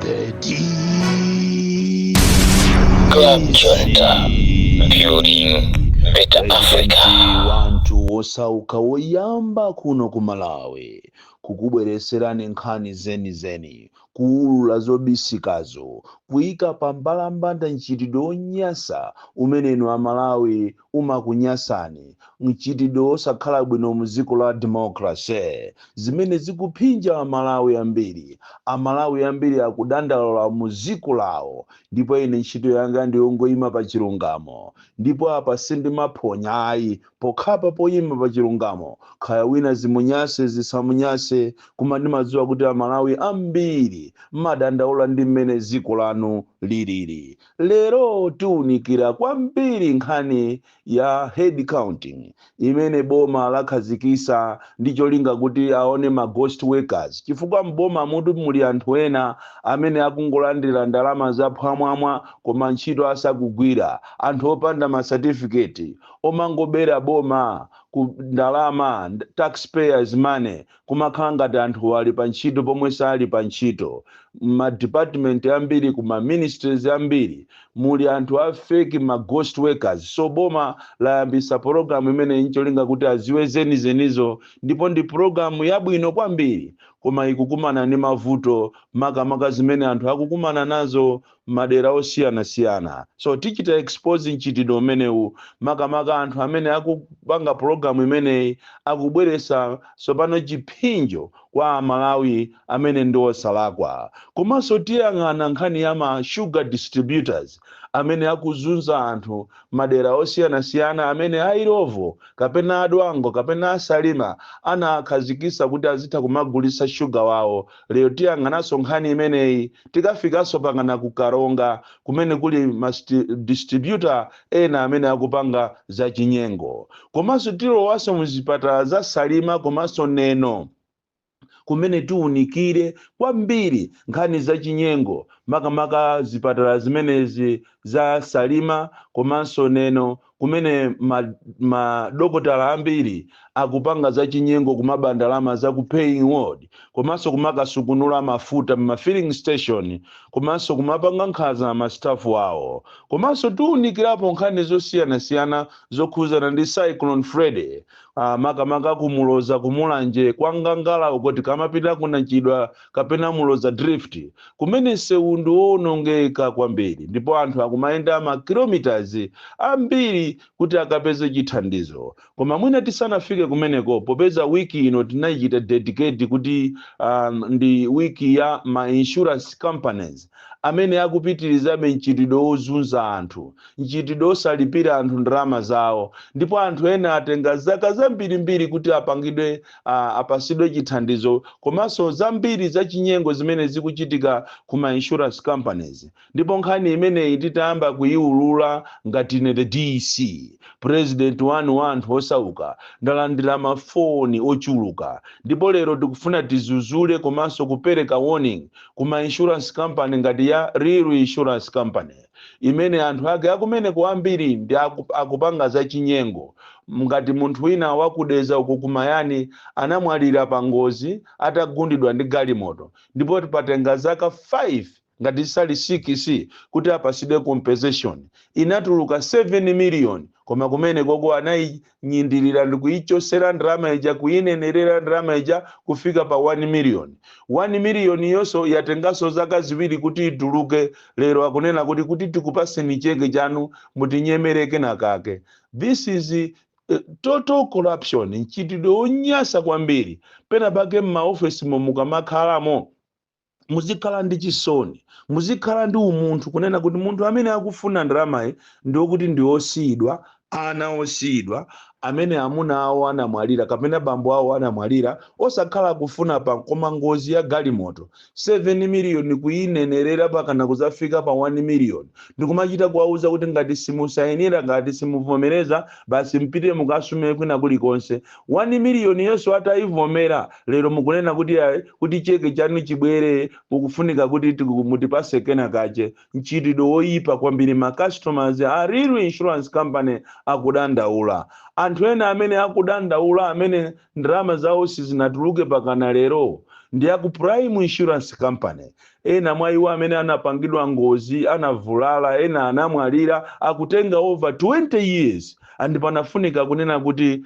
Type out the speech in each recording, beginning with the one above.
The Club DC Junta, building better Africa. President wanthu wosauka woyamba kuno ku Malawi kukubwereserani nkhani zenizeni, kuwulula zobisikazo, kuyika pa mbalambanda mchitidwe wonyasa umene inu Amalawi umakunyasani, mchitidwe wosakhala bwino mu dziko la democracy, zimene zikuphinja Amalawi ambiri. Amalawi ambiri akudandaula mu dziko lawo, ndipo ine ntchito yanga ndiyongoyima pa chilungamo, ndipo apa sindimaphonya ayi, pokhapa poyima pa chilungamo, khaya wina zimunyase zisamunyase, koma ndimadziwa kuti Amalawi ambiri mmadandaula ndi mmene dziko lanu lilili. Lero tiwunikira kwambiri nkhani ya head counting imene boma lakhazikisa ndi cholinga kuti aone ma ghost workers, chifukwa mboma mutu muli anthu ena amene akungolandira ndalama zaphwamwamwa koma ntchito asakugwira, anthu opanda ma certificate, omangobera boma ku ndalama, taxpayers' money, kumakhala ngati anthu ali pa ntchito pomwe sali pa ntchito. Ma department ambiri, kuma ministries ambiri, muli anthu a fake, ma ghost workers. So boma layambisa pologalamu imene ncholinga kuti aziwe zenizenizo, ndipo ndi pologalamu yabwino kwambiri, koma ikukumana ndi mavuto, makamaka zimene anthu akukumana nazo madera osiyanasiyana. So tichita expose mchitidwe umenewu, makamaka anthu amene akupanga pologalamu imeneyi akubweresa tsopano chiphinjo kwa Amalawi amene ndi osalakwa. Komanso tiyang'ana nkhani ya ma sugar distributors amene akuzunza anthu madera osiyanasiyana, amene a Illovo kapena a Dwangwa kapena a Salima anakhazikisa kuti azitha kumagulisa shuga wawo. Lero tiyang'ananso nkhani imeneyi. Tikafikanso pangana ku Karonga kumene kuli ma distributor ena amene akupanga zachinyengo. Komanso tilowanso muzipatala za Salima komanso Neno, kumene tiwunikire kwambiri nkhani zachinyengo, makamaka zipatala zimenezi za Salima komanso Neno, kumene madokotala ambiri akupanga zachinyengo, kumaba ndalama za ku paying ward, komanso kumakasukunula mafuta ma filling station, komanso kumapanga nkhanza ma staff awo. Komanso tiwunikirapo nkhani zosiyanasiyana zokhuzana ndi Cyclone Freddy, makamaka kumuloza kumulanje kwangangala uko, tikamapita kunachidwa kapena Muloza Drift, kumene msewu ndi wowonongeka kwambiri ndipo anthu akumayenda ma kilometers ambiri kuti akapeze chithandizo. Koma mwina tisanafike kumeneko, popeza wiki ino tinayichita dedicate kuti ndi wiki ya ma insurance companies amene akupitirizabe mchitidwe wozunza anthu, mchitidwe osalipira anthu ndalama zawo, ndipo anthu ena atenga zaka zambirimbiri kuti apangidwe apasidwe chithandizo, komanso zambiri zachinyengo zimene zikuchitika kuma insurance companies. Ndipo nkhani imeneyi titayamba kuyiulula ngati ine the DC, president wanu wa anthu osauka, ndalandira mafoni ochuluka. Ndipo lero tikufuna tizuzule komanso kupereka warning kuma insurance company ngati ya Real Insurance Company, imene anthu ake akumeneko ambiri ndi akupanga zachinyengo. Ngati munthu wina wakudeza uku kumayani anamwalira pa ngozi atagundidwa ndi galimoto, ndipo patenga zaka 5 ngati sali 6 kuti apasidwe compensation, inatuluka 7 million, koma kumene koko anayinyindirira ndi kuyichosera ndalama ija, kuyinenerera ndalama ija kufika pa 1 million. 1 million yonso yatenganso zaka 2 kuti ituluke. Lero akunena kuti tikupaseni cheke chanu, mutinyemereke nakake. This is total corruption, mchitidwe wonyasa kwambiri. Pena pake m'maofesi mukamakhalamo muzikhala ndi chisoni, muzikhala ndi umunthu, kunena kuti munthu amene akufuna ndalamayi ndiokuti ndi osiyidwa, ana osiyidwa amene amuna awo anamwalira kapena bambo awo anamwalira, osakhala kufuna pa, koma ngozi ya galimoto, 7 million kuyinenerera pakana kuzafika pa 1 million, ndikumachita kuwauza kuti ngati simusayinira, ngati simuvomereza, basi mpite mukasume kwina kulikonse. 1 million yonso atayivomera, lero mukunena kuti ayi, kuti cheke chanu chibwere mukufunika kuti mutipase kena kache. Mchitidwe woyipa kwambiri. Ma customers a Real Insurance Company akudandaula. Anthu ena amene akudandaula, amene ndalama zawo sizinatuluke pakana lero, ndi anthu amene anagulisa Ndi aku Prime Insurance Company. Ena mwa iwo amene anapangidwa ngozi, anavulala, ena anamwalira, akutenga over 20 years. And panafunika kunena kuti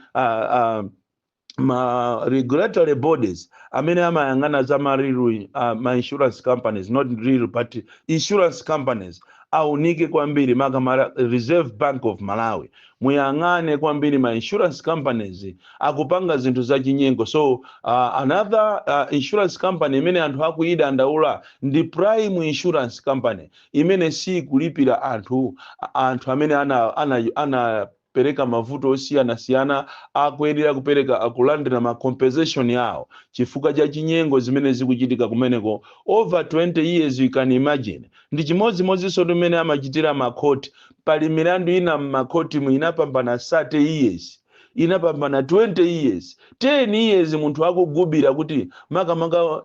ma regulatory bodies amene amayang'ana za ma real ma insurance companies, not real but insurance companies, aunike kwambiri, maka ma Reserve Bank of Malawi, muyang'ane kwambiri ma insurance companies akupanga zinthu zachinyengo. So another insurance company imene anthu akuyidandaula ndi Prime Insurance Company, imene sikulipira anthu amene ana pereka mavuto osiyanasiyana, akuyenera kupereka, akulandira ma compensation yawo chifukwa cha chinyengo zimene zikuchitika kumeneko over 20 years. You can imagine. Ndi chimodzimodzinso limene amachitira makhoti. Pali milandu ina mmakhoti mu inapambana 30 years, inapambana 20 years, 10 years, munthu akugubira kuti makamaka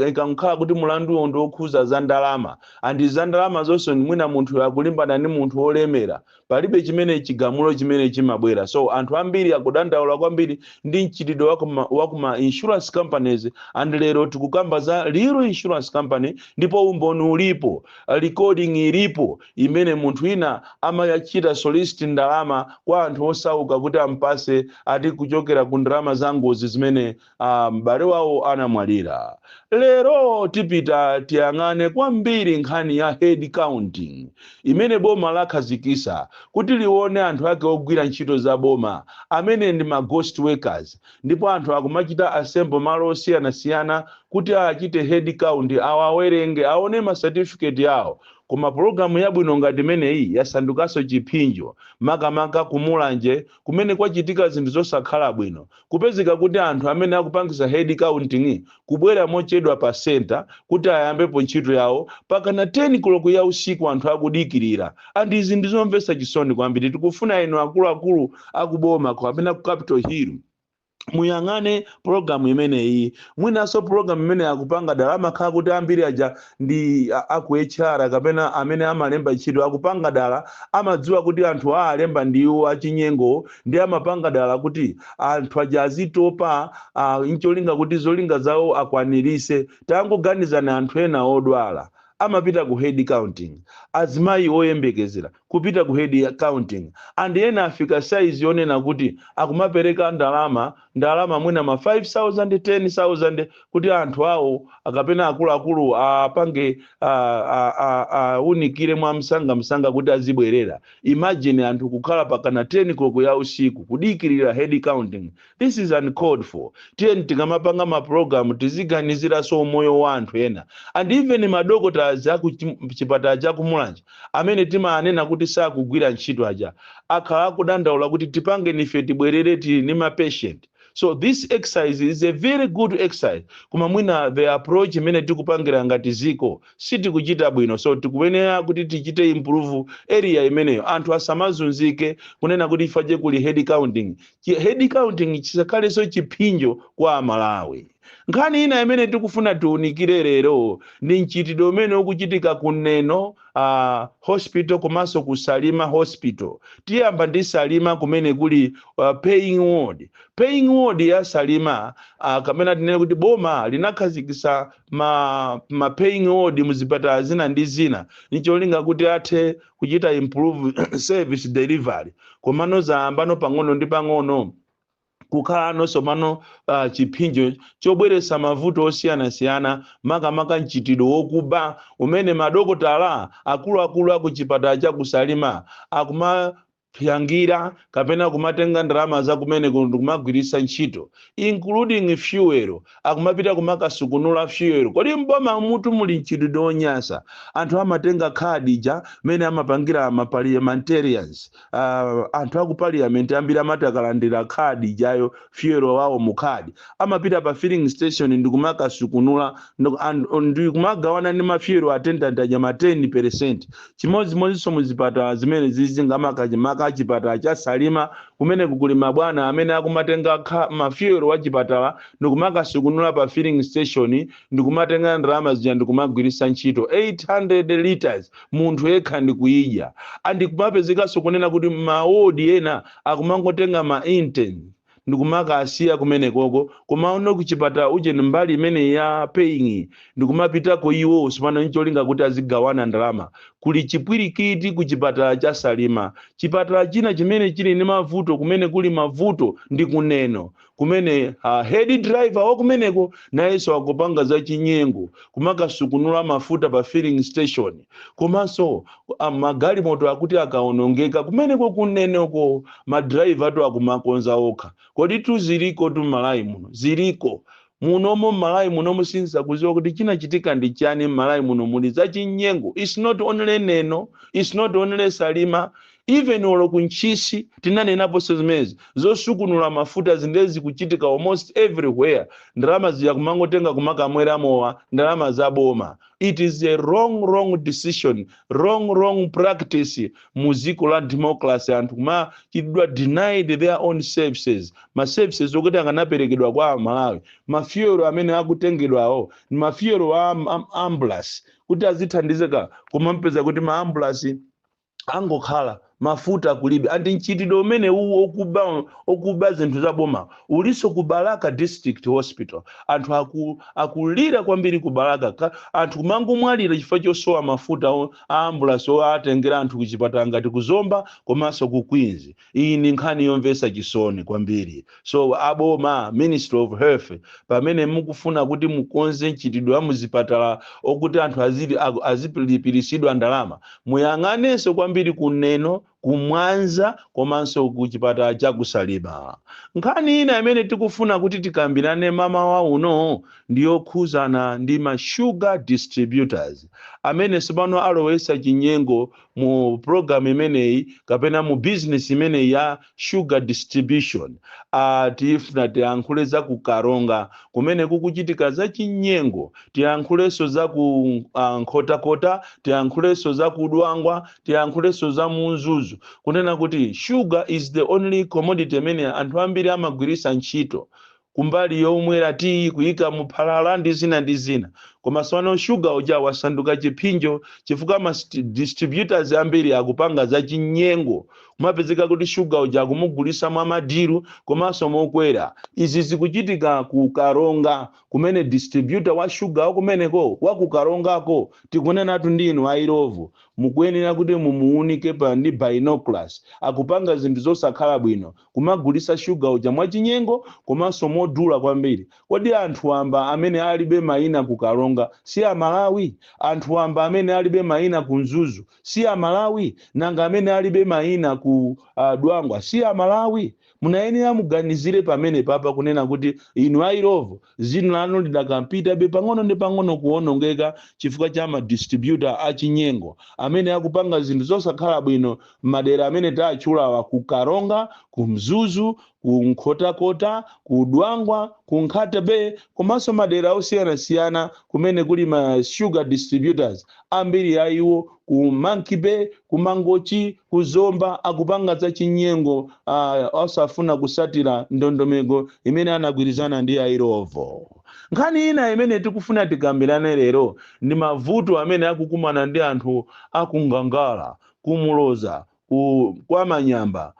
ikankhala kuti mulanduwo ndi okhuza za ndalama, and za ndalama zonse mwina munthu akulimbana ndi munthu wolemera, palibe chimene chigamulo chimene chimabwera. So anthu ambiri akudandaula kwambiri ndi mchitidwe wakuma insurance companies. And lero tikukamba za Real Insurance Company, ndipo umboni ulipo, recording ilipo imene munthu ina amayachita solicit ndalama kwa anthu osauka kuti ampase, ati kuchokera ku ndalama za ngozi zimene m'bale wawo anamwalira. Lero tipita tiyang'ane kwambiri nkhani ya head counting imene boma lakhazikisa kuti lione anthu ake ogwira ntchito za boma amene ndi ma ghost workers. Ndipo anthu akumachita assemble malo osiyanasiyana kuti achite head count, awawerenge, aone ma certificate yawo. Koma pologalamu yabwino ngati imeneyi yasandukanso chipsinjo, makamaka kumulanje kumene kwachitika zinthu zosakhala bwino, kupezeka kuti anthu amene akupangisa head counting kubwera mochedwa pa center kuti ayambepo ntchito yawo pakana 10 koloko ya usiku, anthu akudikirira. And izi ndizomvetsa chisoni kwambiri. Tikufuna inu akuluakulu akuboma kapena ku Capitol Hill muyang'ane pologalamu imeneyi. Mwinanso pologalamu imene akupanga dala, amakhala kuti ambiri aja ndi aku HR kapena amene amalemba ntchito, akupanga dala, amadziwa kuti anthu alemba ndiwo achinyengo, ndi amapanga dala kuti anthu aja azitopa, ncholinga kuti zolinga zawo akwanirise. Tangoganizani, anthu ena odwala amapita ku head counting, azimayi oyembekezera kupita ku head counting, and ena afika size yonena kuti akumapereka ndalama mwina ma 5000, 10,000 kuti anthu awo akapena akuluakulu apange aunikire mwa msangamsanga kuti azibwerera. Imagine anthu kukhala pakana 10 koloko ya usiku kudikirira head counting. This is uncalled for. Tiye tikamapanga maprogramu tiziganiziranso umoyo wa anthu ena. And even madokotala aku chipatala chakumulanje amene timanena kuti sakugwira ntchito aja akhala akudandaula kuti tipange nife tibwerere, tili ndi ma patient. So this exercise is a very good exercise, koma mwina the approach imene tikupangira ngati ziko sitikuchita bwino. So tikuyenera kuti tichite improve area imeneyo, anthu asamazunzike kunena kuti ifaje kuli head counting. Head counting chisakhalenso chipsinjo kwa Amalawi. Nkhani ina imene tikufuna tiunikire lero ndi mchitidwe umene ukuchitika ku Neno Hospital komanso ku Salima Hospital. Tiyamba ndi Salima kumene kuli paying ward. Paying ward ya Salima, kamene tinene kuti boma linakhazikitsa ma paying ward muzipatala zina ndi zina nicholinga kuti athe kuchita improve service delivery. Komano zayambano pang'ono ndi pang'ono kukhala nonso pano chipsinjo chobweretsa mavuto osiyanasiyana, makamaka mchitidwe wokuba umene madokotala akuluakulu aku chipatala cha kusalima akumapyangira kapena kumatenga ndalama za kumeneko ndikumagwiritsa ntchito, including fuel, akumapita kumakasukunula fuel. Kodi mboma mutu muli mchitidwe wonyasa? Anthu amatenga khadi ja mene amapangira ma parliamentarians, anthu aku parliament ambiri amati akalandira khadi jayo, fuel wawo mu khadi, amapita pa filling station ndikumakasukunula ndikumagawana ndi ma fuel attendant aja ma 10. Chimodzimodzinso muzipatala zimene zizingamaka chipatala cha Salima kumene kuli mabwana amene akumatenga ma fuel wa chipatala ndikumakasukunula pa filling station, ndikumatenga ndalama zija ndikumagwiritsa ntchito, 800 liters munthu yekha ndikuyidya. Andikumapezekanso kunena kuti mawodi ena akumangotenga ma intern. Ndikumakasiya kumenekoko, kumaona kuchipatala uje, mbali imene ya paying, ndikumapitako iwo sipano ncholinga kuti azigawana ndalama. Kuli chipwirikiti ku chipatala cha Salima. Chipatala china chimene chili ndi mavuto, kumene kuli mavuto ndi kuneno kumene head driver wakumeneko nayenso akupanga za chinyengo, kumakasukunula mafuta pa filling station. Komanso magalimoto akuti akaonongeka kumeneko kuneneko, madraiva atu akumakonza okha. Kodi tu ziliko tu m'Malawi muno? Ziliko munomo m'Malawi munomo. Sinzakuziwa kuti chinachitika ndi chani. M'Malawi muno muli zachinyengo. It's not only Neno, it's not only Salima, even olo kuNtchisi tinanenaponso zimezi zosukunula mafuta. Zindezi kuchitika almost everywhere. Ndalama zija kumangotenga kumakamwera mowa, ndalama zaboma. It is a wrong, wrong decision, wrong, wrong practice. Mu dziko la democracy, anthu kumachitidwa denied their own services, ma services okuti akanaperekedwa kwa Amalawi. Mafuel amene akutengedwawo ni mafuel a ambulance kuti azithandizika, kumampeza kuti ma ambulance angokhala mafuta kulibe. Anti mchitidwe umene uwu okuba zinthu za boma uliso ku Balaka District Hospital. Anthu akulira kwambiri ku Balaka, anthu kumangomwalira chifukwa chosowa mafuta a ambulance oatengera anthu kuchipatala ngati kuZomba komanso ku Queens. Iyi ni nkhani yomvetsa chisoni kwambiri. So aboma, Ministry of Health, pamene mukufuna kuti mukonze mchitidwe wa muzipatala okuti anthu azilipirisidwa ndalama, muyang'anenso kwambiri kuneno, kumwanza komanso ku chipatala cha kuSalima. Nkhani ina imene tikufuna kuti tikambirane mamawa uno ndiyokhuzana ndi ma sugar distributors amene sipano alowesa chinyengo mu program imeneyi kapena mu business imeneyi ya sugar distribution. Tifuna tiyankhule za ku Karonga kumene kukuchitika za chinyengo, tiyankhulenso za ku Nkhotakota, tiyankhulenso za ku Dwangwa, tiyankhulenso za muMzuzu, kunena kuti sugar is the only commodity imene anthu ambiri amagwirisa ntchito kumbali yomwera tiyi, kuyika muphalala ndi zina ndi zina. Koma sopano sugar uja wasanduka chiphinjo chifukwa ma distributors ambiri akupanga za chinyengo. Kumapezeka kuti sugar uja akumugulisa mwa madiru komanso mokwera. Izi zikuchitika ku Karonga kumene distributor wa sugar wakumeneko, wa ku Karongako, tikunenatu ndinu a Illovo, mukuyenera kuti mumuunike pa ndi binoculars. Akupanga zinthu zosakhala bwino, kumagulisa shuga uja mwachinyengo komanso modula kwambiri. Kodi anthu amba amene alibe mayina ku Karonga si Amalawi? Anthu amba amene alibe mayina ku Mzuzu si Amalawi? Nanga amene alibe mayina ku Dwangwa si Amalawi? Munayenera muganizire pamene papa kunena kuti inu a Illovo, zina lanu lidakampitabe pang'ono ndi pang'ono kuwonongeka chifukwa cha madistributor achinyengo amene akupanga zinthu zosakhala bwino m'madera amene tatchulawa: ku Karonga, ku Mzuzu, ku Nkhotakota, ku Dwangwa, ku Nkhata Bay, komanso madera osiyanasiyana kumene kuli ma sugar distributors ambiri a iwo, ku Monkey Bay, ku Mangochi, ku Zomba. Akupanga za chinyengo, osafuna kusatira ndondomeko imene anagwirizana ndi a Illovo. Nkhani ina imene tikufuna tikambirane lero ndi mavuto amene akukumana ndi anthu akungangala, kumuloza, kwa Manyamba,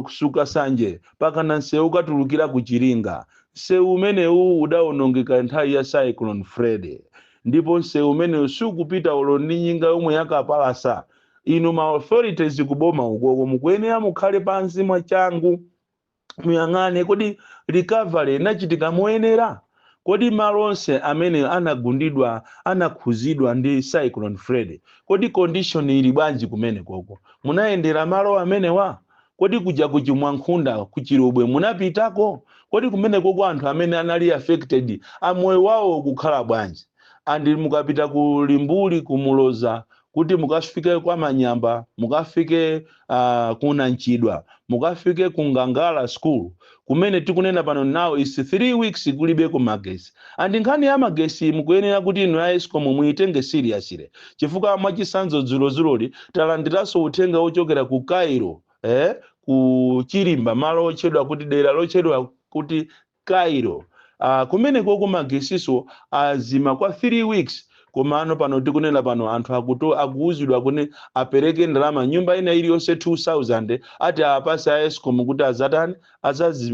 kusuka sanje pakana msewu katulukira ku Chiringa. Msewu umenewu udawonongeka nthawi ya Cyclone Freddy, ndipo msewu umenewu sukupita ulo ndi nyinga yomwe yakapalasa. Inu ma authorities kuboma ukoko, mukuyenera mukhale pansi mwachangu, muyang'ane kodi recovery inachitika moyenera? Kodi malo onse amene anagundidwa, anakhuzidwa ndi Cyclone Freddy, kodi condition ili bwanji kumene koko? Munayendera malo amenewa? Kodi kuja kuchimwankhunda, kuchirobwe munapitako? Kodi kumene koko anthu amene anali affected amoyo wawo kukhala bwanji? Andi mukapita ku Limbuli, kumuloza, kuti mukafike kwa Manyamba, mukafike kunanchidwa, mukafike ku Ngangala School kumene tikunena pano, now is 3 weeks kulibe ku magesi. Andi nkhani ya magesi mukuyenera kuti inu ya ESCOM muyitenge seriously, chifukwa mwachisanzo dzulozuloli talandiranso uthenga wochokera ku Cairo, ku Chirimba, malo otchedwa kuti, dera lotchedwa kuti Cairo, kumene koko magesiso azima kwa 3 weeks. Komano pano tikunena pano, anthu akuto akuwuzidwa kuti apereke ndalama nyumba ina iliyonse 2000, ati apase a ESCOM kuti azatani?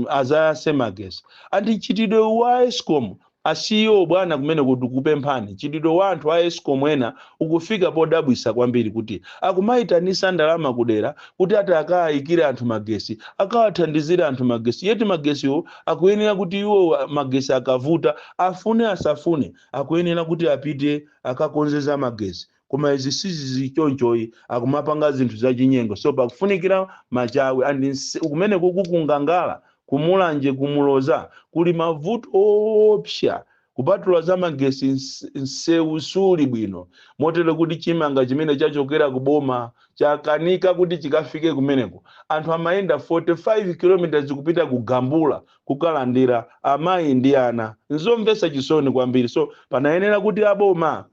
Azayase magesi. Anti mchitidwe wa ESCOM, asiyo bwana kumene kuti kupemphani, mchitidwe wa anthu a ESCOM ena ukufika podabwisa kwambiri, kuti akumayitanisa ndalama kudera kuti ati akayikire anthu magesi, akawathandizire anthu magesi, yeti magesiwo akuyenera kuti iwo magesi akavuta, afune asafune, akuyenera kuti apite akakonzeza magesi. Koma izi sizizi chonchoyi, akumapanga zinthu zachinyengo. So pakufunikira machawi. And kumene kuku kungangala, kumulanje, kumuloza, kuli mavuto opsa. Kupatula za magesi, nsewu suli bwino, motero kuti chimanga chimene chachokera kuboma chakanika kuti chikafike kumeneko. Anthu amayenda 45 km kupita kugambula kukalandira, amayi ndi ana. Nzomvetsa chisoni kwambiri. So panayenera kuti aboma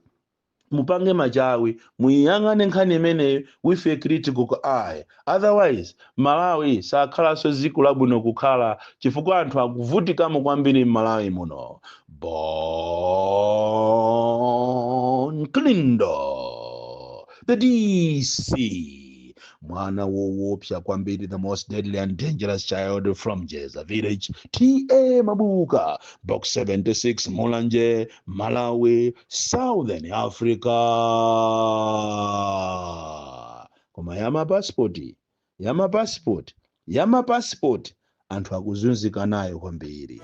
mupange machawi, muyang'ane nkhani imeneyo with a critical eye, otherwise Malawi sakhalanso dziko labwino kukhala, chifukwa anthu akuvutikamo kwambiri m'Malawi muno. Bon Kalindo, the DC, mwana woopsa kwambiri, the most deadly and dangerous child from Jeza Village, TA Mabuka, Box 76, Mulanje, Malawi, Southern Africa. Koma yamapasipoti, yamapasipoti, yamapasipoti, anthu akuzunzika nayo kwambiri.